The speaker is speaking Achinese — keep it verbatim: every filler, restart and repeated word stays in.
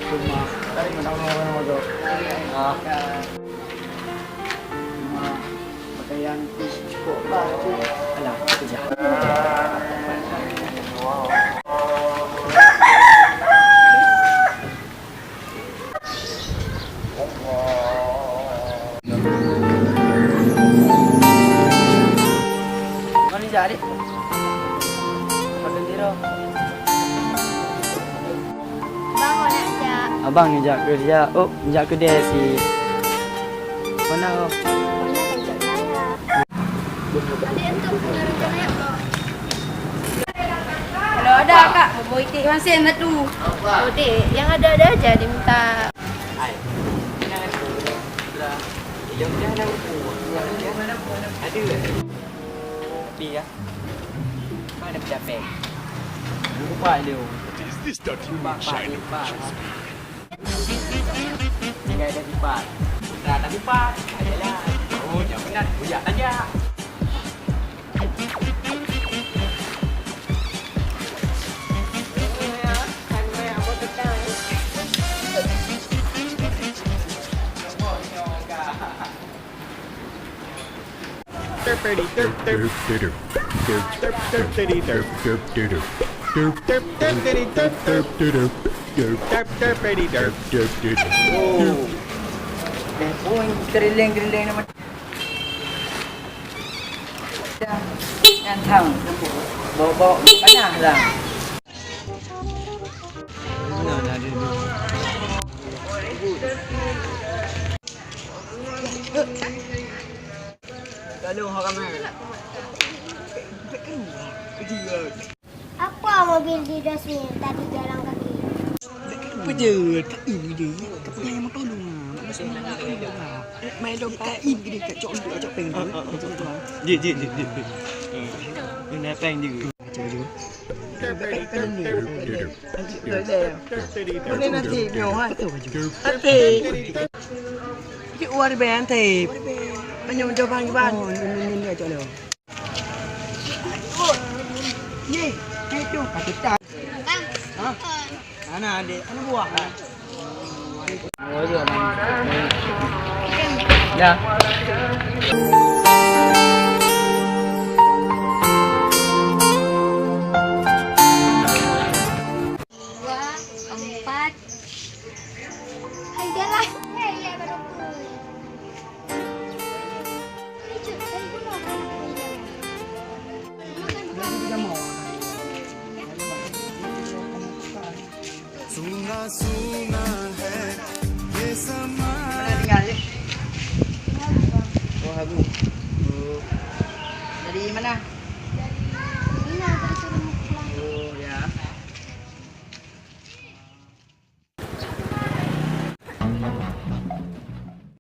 Rumah, tarik mana orang-orang tu. Ah. Rumah, pakaian, cukup lah tu. Alah, kerja. Mana jak, Adik? Makan siro. Bang, awak nak jak. Abang ni jak kerja. Oh, jak kedai si. Mana, oh? Mana tak jak saya? Adik, untuk punya rencana ya, Bang? Kalau ada, Kak, bobo itik Wan Sen satu. Oh, Dek, yang ada-ada aja diminta. Hai, jangan dulu. Lah, ilong dah ada buku. Ada. Tapi ya, mana pencapek? Lupa dia. Is this the true Pak, Pak, Pak. Tinggal ada pipa. Dah ada pipa. Ayolah. Oh, jangan penat. Bujak saja. Dah pun keriling-keriling nama. Nyan thang. Bawa-bawa panah lah. Lalu orang ramai. Apa mobil di Dasmir tadi jalan kaki? Peje, tak ini dia. Tak pernah yang mau tolong ah. Maksudnya mau tolong ah. Mai dong tak ini dia, tak cok untuk cok peng tu. Ji, ji, ji, ji. Ini peng juga. Baca baju. Boleh nanti nyoh, ha? Nanti. Cik Uwar ben, nanti. Menyong jawab bang Iban. Oh, ni, ni, ni, ni, cok lewat. Ye, itu, kata tak. Ha? Mana adik? Mana buah? Ya. Dua, empat. Hai, jalan. Hai, ya, baru pun. Ini, Cuk, dari gunung. Sunga sunga hai, ye sama